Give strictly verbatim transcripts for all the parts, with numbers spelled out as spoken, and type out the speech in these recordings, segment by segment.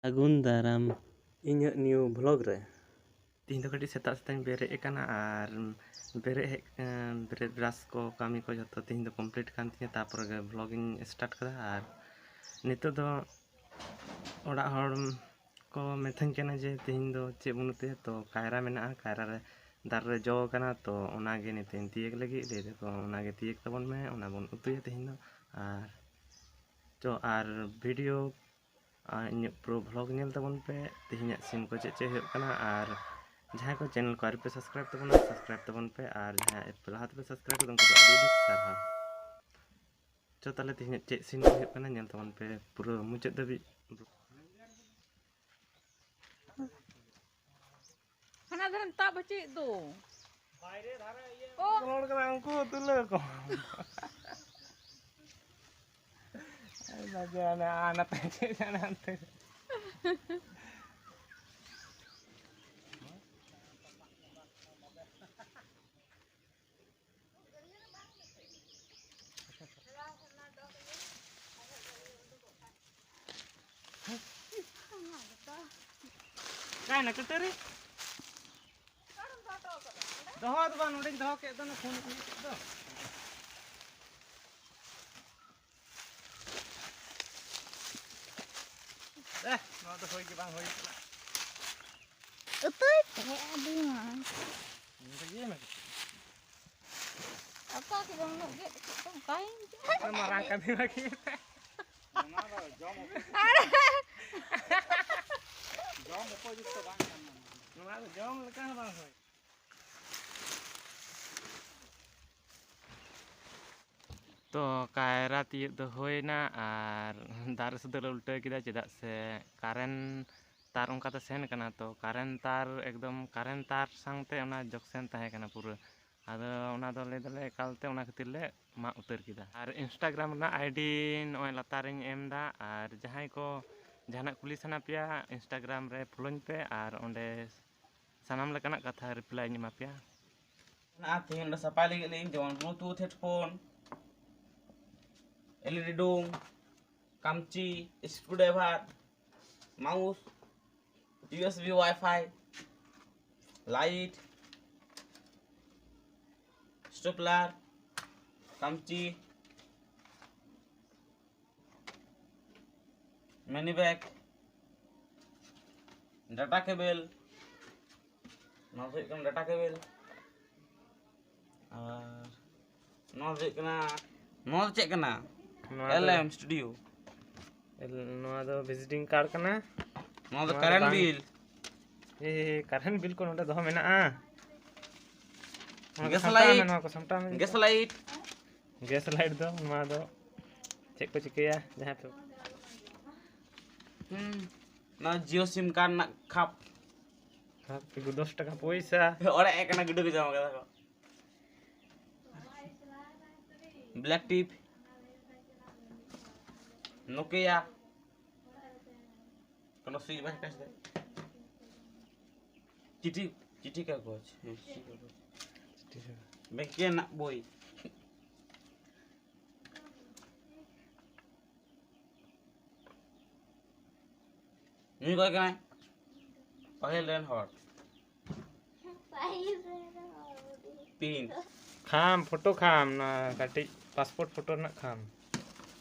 ᱥᱟᱹᱜᱩᱱ ᱫᱟᱨᱟᱢ ᱤᱧᱟᱹᱜ new vlog ᱨᱮ᱾ ᱛᱤᱦᱤᱧ ᱫᱚ ᱠᱟᱹᱴᱤᱡ ᱥᱮᱛᱟᱜ ᱥᱮᱛᱟᱜ ᱤᱧ ᱵᱮᱨᱮᱫ ᱟᱠᱟᱱᱟ ᱟᱨ ᱵᱮᱨᱮᱫ ᱦᱮᱡ, ᱵᱮᱨᱮᱫ ᱵᱨᱟᱥ ᱠᱚ, ᱠᱟᱹᱢᱤ ᱠᱚ ᱡᱷᱚᱛᱚ ᱛᱤᱦᱤᱧ ᱫᱚ complete ᱠᱟᱱ ᱛᱤᱧᱟᱹ, ᱛᱟᱨᱯᱚᱨᱮ ᱜᱮ vlog ᱤᱧ start ᱠᱟᱫᱟ᱾ ᱟᱨ ᱱᱤᱛᱚᱜ ᱫᱚ ᱚᱲᱟᱜ ᱦᱚᱲ ᱠᱚ ᱢᱮᱛᱟᱹᱧ ᱠᱟᱱᱟ ᱡᱮ ᱛᱤᱦᱤᱧ ᱫᱚ ᱪᱮᱫ ᱵᱚᱱ ᱩᱛᱩᱭᱟ, ᱛᱚ ᱠᱟᱭᱨᱟ ᱢᱮᱱᱟᱜᱼᱟ, ᱠᱟᱭᱨᱟ ᱨᱮ ᱫᱟᱨᱮ ᱨᱮ ᱡᱚ ᱟᱠᱟᱱᱟ, ᱛᱚ ᱚᱱᱟᱜᱮ ᱱᱤᱛᱚᱜ ᱤᱧ ᱛᱤᱭᱟᱹᱜ ᱞᱟᱹᱜᱤᱫ᱾ ᱞᱟᱹᱭ ᱫᱟᱠᱚ ᱚᱱᱟᱜᱮ ᱛᱤᱭᱟᱹᱜ ᱛᱟᱵᱚᱱ ᱢᱮ, ᱚᱱᱟ ᱵᱚᱱ ᱩᱛᱩᱭᱟ ᱛᱤᱦᱤᱧ ᱫᱚ᱾ ᱟᱨ ᱪᱚ ᱟᱨ video ᱟᱨ ᱤᱧᱟᱹᱜ ᱯᱩᱨᱟᱹ vlog ᱧᱮᱞ ᱛᱟᱵᱚᱱ ᱯᱮ, ᱛᱮᱦᱮᱧᱟᱜ scene ᱠᱚ ᱪᱮᱫ ᱪᱮᱫ ᱦᱩᱭᱩᱜ ᱠᱟᱱᱟ᱾ ᱟᱨ ᱡᱟᱦᱟᱸᱭ ᱠᱚ channel ᱠᱚ ᱟᱹᱣᱨᱤ ᱯᱮ subscribe ᱛᱟᱵᱚᱱᱟ, subscribe ᱛᱟᱵᱚᱱ ᱯᱮ, ᱟᱨ ᱡᱟᱦᱟᱸᱭ ᱟᱯᱮ ᱞᱟᱦᱟ ᱛᱮᱯᱮ subscribe ᱠᱟᱫᱟ, ᱩᱱᱠᱩ ᱫᱚ ᱟᱹᱰᱤ ᱟᱹᱰᱤ ᱥᱟᱨᱦᱟᱣ᱾ ᱪᱚ ᱛᱟᱦᱞᱮ ᱛᱮᱦᱮᱧᱟᱜ ᱪᱮᱫ scene ᱠᱚ ᱦᱩᱭᱩᱜ ᱠᱟᱱᱟ, ᱧᱮᱞ ᱛᱟᱵᱚᱱ ᱯᱮ ᱯᱩᱨᱟᱹ ᱢᱩᱪᱟᱹᱫ ᱫᱷᱟᱹᱵᱤᱡ᱾ ᱦᱟᱱᱟ ᱫᱷᱟᱨᱮᱢ ᱛᱟᱵ ᱦᱚᱪᱚᱭᱮᱫ ᱫᱚ᱾ ᱵᱟᱭᱨᱮ ᱫᱷᱟᱨᱮ ᱤᱭᱟᱹ ᱚ᱾ ᱨᱚᱲ ᱠᱟᱱᱟ, ᱩᱱᱠᱩ ᱛᱩᱞᱟᱹ ᱠᱚ᱾ ᱟᱭ ᱵᱟᱡᱮ, ᱦᱟᱱᱮ ᱟᱱᱟᱛᱮ ᱪᱮᱫ ᱦᱟᱱᱟᱛᱮ᱾ ᱚᱠᱟᱭᱮᱱᱟ ᱠᱟᱹᱴᱟᱹᱨᱤ? ᱫᱚᱦᱚ ᱫᱚ ᱵᱟᱝ, ᱱᱚᱰᱮᱧ ᱫᱚᱦᱚ ᱠᱮᱫ ᱫᱚ, ᱚᱱᱟ ᱯᱷᱳᱱ ᱤᱧ ᱤᱫᱤ ᱠᱮᱫ ᱫᱚ᱾ ᱮ, ᱱᱚᱣᱟ ᱫᱚ ᱦᱩᱭ ᱜᱮ ᱵᱟᱝ ᱦᱩᱭ ᱠᱟᱱᱟ᱾ ᱩᱛᱩᱭ ᱯᱮ, ᱟᱹᱰᱤ ᱢᱚᱡᱽ᱾ ᱱᱚᱰᱮ ᱤᱭᱟᱹᱭ ᱢᱮ᱾ ᱚᱠᱟ ᱠᱮᱫᱟ ᱩᱱᱟᱹᱜ ᱜᱮᱫ ᱠᱮᱫ ᱫᱚ, ᱚᱠᱟᱭᱮᱱ ᱪᱚ? ᱟᱨ ᱢᱟᱨᱟᱝ ᱠᱟᱹᱢᱤ ᱵᱟᱹᱠᱤ ᱢᱮᱱᱟᱜᱼᱟ᱾ ᱚᱱᱟ ᱫᱚ ᱡᱚᱢ ᱩᱯᱚᱡᱩᱠᱛᱚ ᱟᱨ ᱡᱚᱢ ᱩᱯᱚᱡᱩᱠᱛᱚ ᱵᱟᱝ ᱠᱟᱱᱟ᱾ ᱱᱚᱣᱟ ᱫᱚ ᱡᱚᱢ ᱞᱮᱠᱟ ᱦᱚᱸ ᱵᱟᱝ ᱦᱩᱭ᱾ ᱛᱚ ᱠᱟᱭᱨᱟ ᱛᱤᱭᱳᱜ ᱫᱚ ᱦᱩᱭᱱᱟ ᱟᱨ ᱫᱟᱨᱮ ᱥᱩᱫᱷᱟᱹ ᱞᱮ ᱩᱞᱴᱟᱹᱣ ᱠᱮᱫᱟ, ᱪᱮᱫᱟᱜ ᱥᱮ ᱠᱟᱨᱮᱱᱴ ᱛᱟᱨ ᱚᱱᱠᱟᱛᱮ ᱥᱮᱱ ᱠᱟᱱᱟ᱾ ᱛᱚ ᱠᱟᱨᱮᱱᱴ ᱛᱟᱨ ᱮᱠᱫᱚᱢ ᱠᱟᱨᱮᱱᱴ ᱛᱟᱨ ᱥᱟᱶᱛᱮ ᱚᱱᱟ ᱡᱚᱠᱥᱮᱱ ᱛᱟᱦᱮᱸ ᱠᱟᱱᱟ ᱯᱩᱨᱟᱹ᱾ ᱟᱫᱚ ᱚᱱᱟ ᱫᱚ ᱞᱟᱹᱭ ᱫᱟᱞᱮ ᱮᱠᱟᱞᱛᱮ ᱚᱱᱟ ᱠᱷᱟᱹᱛᱤᱨ ᱞᱮ ᱢᱟᱜ ᱩᱛᱟᱹᱨ ᱠᱮᱫᱟ᱾ ᱟᱨ Instagram ᱨᱮᱱᱟᱜ ᱟᱭᱰᱤ ᱱᱚᱜᱼᱚᱭ ᱞᱟᱛᱟᱨᱤᱧ ᱮᱢ ᱮᱫᱟ, ᱟᱨ ᱡᱟᱦᱟᱸᱭ ᱠᱚ ᱡᱟᱦᱟᱱᱟᱜ ᱠᱩᱞᱤ ᱥᱟᱱᱟ ᱯᱮᱭᱟ, Instagram ᱨᱮ ᱯᱷᱚᱞᱳᱧ ᱯᱮ, ᱟᱨ ᱚᱸᱰᱮ ᱥᱟᱱᱟᱢ ᱞᱮᱠᱟᱱᱟᱜ ᱠᱟᱛᱷᱟ ᱨᱤᱯᱞᱟᱭᱤᱧ ᱮᱢᱟ ᱯᱮᱭᱟ᱾ ᱟᱨ ᱛᱮᱦᱮᱧ ᱚᱸᱰᱮ ᱥᱟᱯᱷᱟᱭ ᱞᱟᱹᱜᱤᱫ ᱞᱤᱧ, ᱡᱮᱢᱚᱱ Bluetooth headphone, LED ᱰᱩᱢ, ᱠᱟᱢᱪᱤ, screwdriver, mouse, U S B Wi-Fi, light, stapler, ᱠᱟᱢᱪᱤ, money bag, data cable, ᱱᱚᱣᱟ ᱫᱚ ᱦᱩᱭᱩᱜ ᱠᱟᱱᱟ data cable᱾ ᱟᱨ ᱱᱚᱣᱟ ᱫᱚ ᱦᱩᱭᱩᱜ ᱠᱟᱱᱟ, ᱱᱚᱣᱟ ᱫᱚ ᱪᱮᱫ ᱠᱟᱱᱟ? ᱱᱚᱣᱟ ᱫᱚ L M Studio᱾ ᱮᱞ-, ᱱᱚᱣᱟ ᱫᱚ visiting card ᱠᱟᱱᱟ᱾ ᱱᱚᱣᱟ ᱫᱚ ᱱᱚᱣᱟ ᱫᱚ current ᱵᱟᱝ᱾ Bill᱾ ᱮ, current bill ᱠᱚ ᱱᱚᱰᱮ ᱫᱚᱦᱚ ᱢᱮᱱᱟᱜᱼᱟ᱾ ᱱᱚᱣᱟ ᱠᱚ gas ᱥᱟᱢᱴᱟᱣ ᱢᱮ, light᱾ ᱱᱚᱣᱟ ᱠᱚ ᱥᱟᱢᱴᱟᱣ ᱢᱮ᱾ Gas light᱾ Gas light ᱫᱚ, ᱱᱚᱣᱟ ᱫᱚ ᱪᱮᱫ ᱠᱚ ᱪᱤᱠᱟᱹᱭᱟ ᱡᱟᱦᱟᱸᱭ ᱯᱮ ᱦᱩᱸ, ᱱᱚᱣᱟ Jio SIM card ᱨᱮᱱᱟᱜ ᱠᱷᱟᱯ᱾ ᱠᱷᱟᱯ ᱫᱚᱥ ᱴᱟᱠᱟ ᱯᱚᱭᱥᱟ᱾ ᱚᱲᱟᱜ ᱦᱮᱡ ᱠᱟᱱᱟ, ᱜᱤᱰᱩ ᱠᱚ ᱡᱚᱢ ᱠᱟᱫᱟ ᱠᱚ᱾ Black tip, Nokia, ᱠᱳᱱᱳ switch ᱵᱟᱭ touch ᱫᱟ᱾ ᱪᱤᱴᱷᱤ, ᱪᱤᱴᱷᱤ ᱠᱟᱜᱚᱡᱽ, ᱦᱮᱸ, ᱪᱤᱴᱷᱤ ᱠᱟᱜᱚᱡᱽ᱾ ᱵᱮᱝᱠᱮ ᱨᱮᱱᱟᱜ ᱵᱳᱭ᱾ ᱱᱩᱭ ᱚᱠᱚᱭ ᱠᱟᱱᱟᱭ? ᱯᱟᱹᱦᱤᱞ ᱨᱮᱱ ᱦᱚᱲ᱾ ᱯᱟᱹᱦᱤᱞ ᱨᱮᱱ ᱦᱚᱲ᱾ ᱯᱤᱱ᱾ ᱠᱷᱟᱢ, ᱯᱷᱳᱴᱳ ᱠᱷᱟᱢ, ᱚᱱᱟ ᱠᱟᱹᱴᱤᱡ passport ᱯᱷᱳᱴᱳ ᱨᱮᱱᱟᱜ ᱠᱷᱟᱢ᱾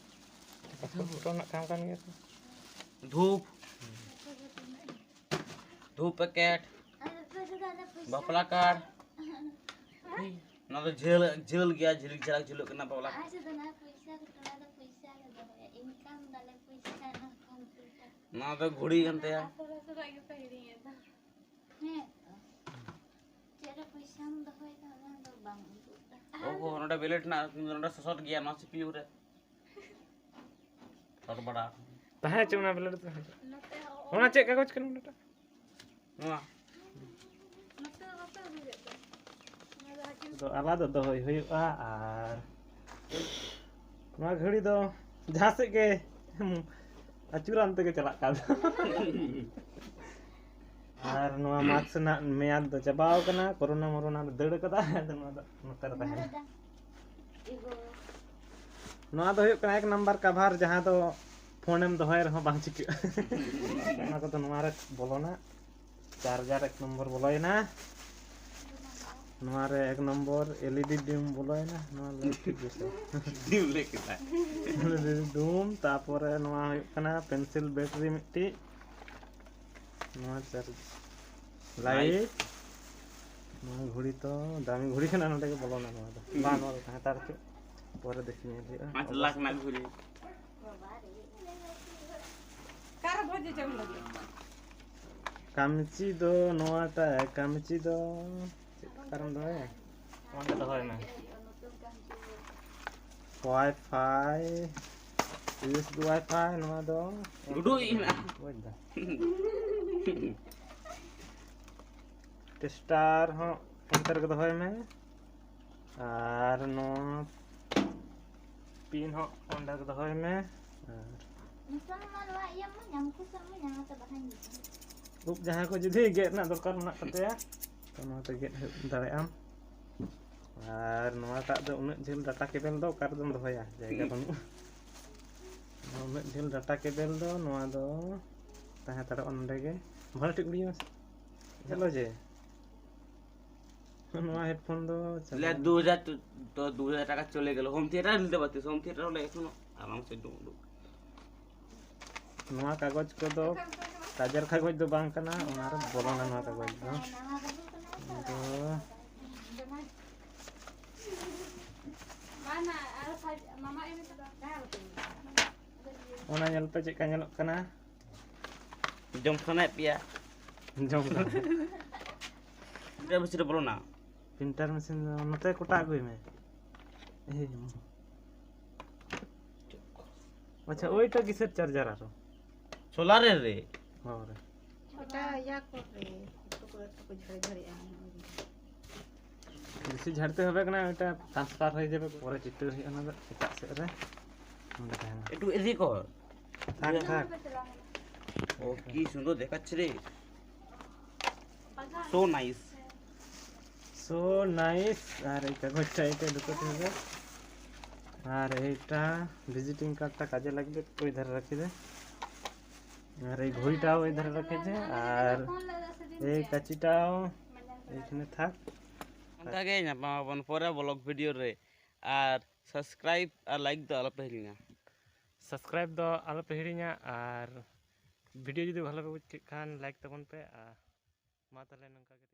Passport ᱯᱷᱳᱴᱳ ᱨᱮᱱᱟᱜ ᱠᱷᱟᱢ ᱠᱟᱱ ᱜᱮᱭᱟ ᱛᱚ᱾ ᱫᱷᱩᱯ᱾ ᱫᱷᱩᱯ packet᱾ ᱵᱟᱯᱞᱟ card᱾ ᱱᱚᱣᱟ ᱫᱚ ᱡᱷᱟᱹᱞ, ᱡᱷᱟᱹᱞ ᱜᱮᱭᱟ, ᱡᱷᱤᱞᱤᱠ ᱡᱷᱟᱞᱟᱠ ᱡᱷᱩᱞᱟᱹᱜ ᱠᱟᱱᱟ ᱵᱟᱯᱞᱟ᱾ ᱱᱚᱣᱟ ᱫᱚ ᱜᱷᱩᱲᱤ ᱠᱟᱱ ᱛᱟᱭᱟ᱾ ᱦᱮᱸ ᱛᱚ᱾ ᱪᱮᱫ ᱨᱮ ᱯᱚᱭᱥᱟᱢ ᱫᱚᱦᱚᱭᱮᱫᱟ, ᱚᱱᱟ ᱫᱚ ᱵᱟᱝ ᱩᱫᱩᱜ ᱮᱫᱟ᱾ ᱳᱦᱳ, ᱱᱚᱰᱮ wallet ᱦᱮᱱᱟᱜᱼᱟ, ᱠᱤᱱᱛᱩ ᱱᱚᱰᱮ ᱥᱚᱥᱚᱴ ᱜᱮᱭᱟ, ᱱᱚᱣᱟ C P U ᱨᱮ᱾ ᱥᱚᱴ ᱵᱟᱲᱟ᱾ ᱛᱟᱦᱮᱸ ᱦᱚᱪᱚ ᱚᱱᱟ wallet ᱫᱚ᱾ ᱚᱱᱟ ᱪᱮᱫ ᱠᱟᱜᱚᱡᱽ ᱠᱟᱱᱟ ᱚᱱᱟᱴᱟᱜ? ᱱᱚᱣᱟ᱾ ᱫᱚ ᱟᱞᱟᱫᱟ ᱫᱚᱦᱚᱭ ᱦᱩᱭᱩᱜᱼᱟ᱾ ᱟᱨ ᱱᱚᱣᱟ ᱜᱷᱟᱹᱲᱤ ᱫᱚ ᱡᱟᱦᱟᱸ ᱥᱮᱫ ᱜᱮ ᱟᱹᱪᱩᱨᱟᱱ ᱛᱮᱜᱮ ᱪᱟᱞᱟᱜ ᱠᱟᱱ᱾ ᱟᱨ ᱱᱚᱣᱟ mask ᱨᱮᱱᱟᱜ ᱢᱮᱭᱟᱫ ᱫᱚ ᱪᱟᱵᱟᱣ ᱠᱟᱱᱟ, ᱠᱳᱨᱳᱱᱟ ᱢᱳᱨᱳᱱᱟ ᱫᱚ ᱫᱟᱹᱲ ᱠᱟᱫᱟ, ᱟᱫᱚ ᱱᱚᱣᱟ ᱫᱚ ᱱᱚᱛᱮ ᱨᱮ ᱛᱟᱦᱮᱱᱟ᱾ ᱱᱚᱣᱟ ᱫᱚ ᱦᱩᱭᱩᱜ ᱠᱟᱱᱟ ᱮᱠ ᱱᱟᱢᱵᱟᱨ cover, ᱡᱟᱦᱟᱸ ᱫᱚ ᱯᱷᱳᱱᱮᱢ ᱫᱚᱦᱚᱭ ᱨᱮᱦᱚᱸ ᱵᱟᱝ ᱪᱤᱠᱟᱹᱜᱼᱟ᱾ ᱚᱱᱟ ᱠᱚᱫᱚ ᱱᱚᱣᱟ ᱨᱮ ᱵᱚᱞᱚᱱᱟ᱾ ᱪᱟᱨᱡᱟᱨ ᱮᱠ ᱱᱚᱢᱵᱚᱨ ᱵᱚᱞᱚᱭᱮᱱᱟ᱾ ᱱᱚᱣᱟ ᱨᱮ ᱮᱠ ᱱᱚᱢᱵᱚᱨ ᱮᱞ ᱤ ᱰᱤ ᱰᱤᱢ ᱵᱚᱞᱚᱭᱮᱱᱟ᱾ ᱱᱚᱣᱟ ᱞᱟᱹᱭ ᱴᱷᱤᱠ ᱜᱮᱥᱮ? ᱰᱤᱢ ᱞᱟᱹᱭ ᱠᱮᱫᱟ᱾ ᱮᱞ ᱤ ᱰᱤ ᱰᱩᱢ, ᱛᱟᱯᱚᱨᱮ ᱱᱚᱣᱟ ᱦᱩᱭᱩᱜ ᱠᱟᱱᱟ ᱯᱮᱱᱥᱤᱞ ᱵᱮᱴᱟᱨᱤ ᱢᱤᱫᱴᱤᱡ᱾ ᱱᱚᱣᱟ ᱪᱟᱨᱡ ᱞᱟᱭᱤᱴ᱾ ᱱᱚᱣᱟ ᱜᱷᱩᱲᱤ ᱛᱚ ᱫᱟᱢᱤ ᱜᱷᱩᱲᱤ ᱠᱟᱱᱟ, ᱱᱚᱰᱮ ᱜᱮ ᱵᱚᱞᱚᱱᱟ ᱱᱚᱣᱟ ᱫᱚ᱾ ᱵᱟᱝ, ᱱᱚᱣᱟ ᱫᱚ ᱛᱟᱦᱮᱸ ᱦᱟᱛᱟᱲ ᱦᱚᱪᱚ, ᱯᱚᱨᱮ ᱫᱮᱠᱷᱤᱧ ᱧᱮᱞ ᱦᱩᱭᱩᱜᱼᱟ᱾ ᱯᱟᱸᱪ ᱞᱟᱠᱷ ᱨᱮᱱᱟᱜ ᱜᱷᱩᱲᱤ᱾ ᱚᱠᱟᱨᱮ ᱵᱷᱚᱡᱽ ᱡᱚᱢ ᱞᱟᱹᱜᱤᱫ? ᱠᱟᱢᱪᱤ ᱫᱚ ᱱᱚᱣᱟᱴᱟᱜ, ᱠᱟᱢᱪᱤ ᱫᱚ ᱪᱮᱫ ᱚᱠᱟᱨᱮᱢ ᱫᱚᱦᱚᱭᱟ? ᱚᱸᱰᱮ ᱫᱚᱦᱚᱭ ᱢᱮ᱾ Wifi, U S B wifi, ᱱᱚᱣᱟ ᱫᱚ ᱩᱰᱩᱠ ᱮᱱᱟ᱾ ᱵᱩᱡᱽ ᱫᱟ᱾ ᱴᱮᱥᱴᱟᱨ ᱦᱚᱸ ᱚᱱᱛᱮ ᱨᱮᱜᱮ ᱫᱚᱦᱚᱭ ᱢᱮ᱾ ᱟᱨ ᱱᱚᱣᱟ ᱯᱤᱱ ᱦᱚᱸ ᱚᱸᱰᱮ ᱜᱮ ᱫᱚᱦᱚᱭ ᱢᱮ᱾ ᱟᱨ ᱱᱤᱛᱚᱝ ᱢᱟ ᱱᱚᱣᱟ ᱤᱭᱟᱹ ᱢᱟ ᱧᱟᱢ ᱠᱚ ᱥᱟᱶ ᱢᱟ ᱧᱟᱢ ᱟᱛᱮ ᱵᱟᱦᱟᱧ ᱤᱫᱤ᱾ ᱩᱵ ᱡᱟᱦᱟᱸᱭ ᱠᱚ ᱡᱩᱫᱤ ᱜᱮᱫ ᱨᱮᱱᱟᱜ ᱫᱚᱨᱠᱟᱨ ᱢᱮᱱᱟᱜ ᱛᱟᱯᱮᱭᱟ, ᱛᱚ ᱱᱚᱣᱟ ᱛᱮ ᱜᱮᱫ ᱦᱩᱭ ᱫᱟᱲᱮᱭᱟᱜ ᱟᱢ᱾ ᱟᱨ ᱱᱚᱣᱟᱴᱟᱜ ᱫᱚ ᱩᱱᱟᱹᱜ ᱡᱷᱟᱹᱞ ᱰᱟᱴᱟ ᱠᱮᱵᱮᱞ ᱫᱚ ᱚᱠᱟ ᱨᱮᱫᱚᱢ ᱫᱚᱦᱚᱭᱟ, ᱡᱟᱭᱜᱟ ᱵᱟᱹᱱᱩᱜᱼᱟ᱾ ᱩᱱᱟᱹᱜ ᱡᱷᱟᱹᱞ ᱰᱟᱴᱟ ᱠᱮᱵᱮᱞ ᱫᱚ ᱱᱚᱣᱟ ᱫᱚ ᱛᱟᱦᱮᱸ ᱦᱟᱛᱟᱲᱚᱜᱼᱟ ᱱᱚᱸᱰᱮ ᱜᱮ᱾ ᱵᱷᱟᱞᱮ ᱴᱷᱤᱠ ᱩᱰᱩᱠ ᱢᱮᱥᱮ᱾ ᱧᱮᱞᱚᱜ ᱡᱮ ᱱᱚᱣᱟ ᱦᱮᱰᱯᱷᱳᱱ ᱫᱚ ᱪᱟᱞᱟᱣ ᱞᱮ ᱫᱩ ᱦᱟᱡᱟᱨ ᱴ-, ᱛᱚ ᱫᱩ ᱦᱟᱡᱟᱨ ᱴᱟᱠᱟ ᱪᱚᱞᱮ ᱜᱮᱞᱚ᱾ ᱦᱳᱢ ᱛᱷᱤᱭᱮᱴᱟᱨ ᱱᱤᱛᱮ ᱵᱟᱹᱛᱤᱥ, ᱦᱳᱢ ᱛᱷᱤᱭᱮᱴᱟᱨ ᱦᱚᱸᱞᱮ ᱮᱠᱷᱚᱱᱳ ᱟᱨᱟᱢ ᱥᱮ ᱰᱩᱢ ᱰᱩᱢ᱾ ᱱᱚᱣᱟ ᱠᱟᱜᱚᱡᱽ ᱠᱚᱫᱚ ᱛᱟᱡᱮᱨ ᱠᱟᱜᱚᱡᱽ ᱫᱚ ᱵᱟᱝ ᱠᱟᱱᱟ, ᱚᱱᱟᱨᱮ ᱵᱚᱞᱚᱱᱟ ᱱᱚᱣᱟ ᱠᱟᱜᱚᱡᱽ ᱫᱚ᱾ ᱟᱫᱚ ᱚᱱᱟ ᱧᱮᱞ ᱯᱮ ᱪᱮᱫ ᱞᱮᱠᱟ ᱧᱮᱞᱚᱜ ᱠᱟᱱᱟ᱾ ᱡᱚᱢ ᱥᱟᱱᱟᱭᱮᱫ ᱯᱮᱭᱟ? ᱡᱚᱢ ᱥᱟᱱᱟ᱾ ᱯᱨᱤᱱᱴᱟᱨ ᱢᱮᱥᱤᱱ ᱨᱮ ᱵᱚᱞᱚᱱᱟ᱾ ᱯᱨᱤᱱᱴᱟᱨ ᱢᱮᱥᱤᱱ ᱫᱚ ᱱᱚᱛᱮ ᱠᱚᱴᱟ ᱟᱹᱜᱩᱭ ᱢᱮ᱾ ᱮᱭ ᱢᱟ᱾ ᱟᱪᱪᱷᱟ, ᱳᱭᱴᱟ ᱠᱤᱥᱮᱨ ᱪᱟᱨᱡᱟᱨ ᱟᱨᱚ? ᱥᱳᱞᱟᱨ ᱨᱮ᱾ ᱦᱳᱭ ᱨᱮ᱾ ᱚᱠᱟ ᱤᱭᱟᱹ ᱠᱚᱨᱮ, ᱩᱛᱩ ᱠᱚᱨᱮ ᱛᱟᱠᱚ ᱡᱷᱟᱹᱲ ᱡᱷᱟᱹᱲᱮᱜᱼᱟ᱾ ᱵᱮᱥᱤ ᱡᱷᱟᱲᱛᱮ ᱦᱚᱵᱮ ᱠᱟᱱᱟ, ᱮᱴᱟ transfer ᱦᱩᱭ ᱡᱟᱵᱮ, ᱯᱚᱨᱮ ᱪᱤᱴᱟᱹ ᱦᱩᱭᱩᱜᱼᱟ ᱚᱱᱟ ᱫᱚ ᱮᱴᱟᱜ ᱥᱮᱫ ᱨᱮ᱾ ᱱᱚᱰᱮ ᱛᱟᱦᱮᱱᱟ᱾ একটু এদিকে কর। থাক, থাক। ও, কি সুন্দর দেখাচ্ছে রে। So nice। So nice। ᱟᱨ ᱮᱴᱟ ᱜᱚᱴᱟ ᱮᱴᱟ ᱫᱩᱠᱟᱹ ᱛᱮ ᱦᱚᱵᱮ᱾ আর এইটা ভিজিটিং কার্ডটা কাজে লাগবে, ওই ধারে রেখে দে। আর এই ঘড়িটাও ওই ধারে রেখে দে। আর এই কাঁচিটাও এখানে থাক। ᱚᱱᱠᱟ ᱜᱮ ᱧᱟᱯᱟᱢ ᱟᱵᱚᱱ ᱯᱚᱨᱮ ᱵᱞᱚᱜ ᱵᱷᱤᱰᱤᱭᱳ ᱨᱮ᱾ ᱟᱨ ᱥᱟᱵᱥᱠᱨᱟᱭᱤᱵ ᱟᱨ ᱞᱟᱭᱤᱠ ᱫᱚ ᱟᱞᱚᱯᱮ ᱦᱤᱲᱤᱧᱟ᱾ ᱥᱟᱵᱥᱠᱨᱟᱭᱤᱵ ᱫᱚ ᱟᱞᱚᱯᱮ ᱦᱤᱲᱤᱧᱟ᱾ ᱟᱨ ᱵᱷᱤᱰᱤᱭᱳ ᱡᱩᱫᱤ ᱵᱷᱟᱞᱮ ᱯᱮ ᱵᱩᱡᱽ ᱠᱮᱫ ᱠᱷᱟᱱ ᱞᱟᱭᱤᱠ ᱛᱟᱵᱚᱱ ᱯᱮ᱾ ᱟᱨ ᱢᱟ ᱛᱟᱦᱚᱞᱮ ᱱᱚᱝᱠᱟ ᱜᱮ᱾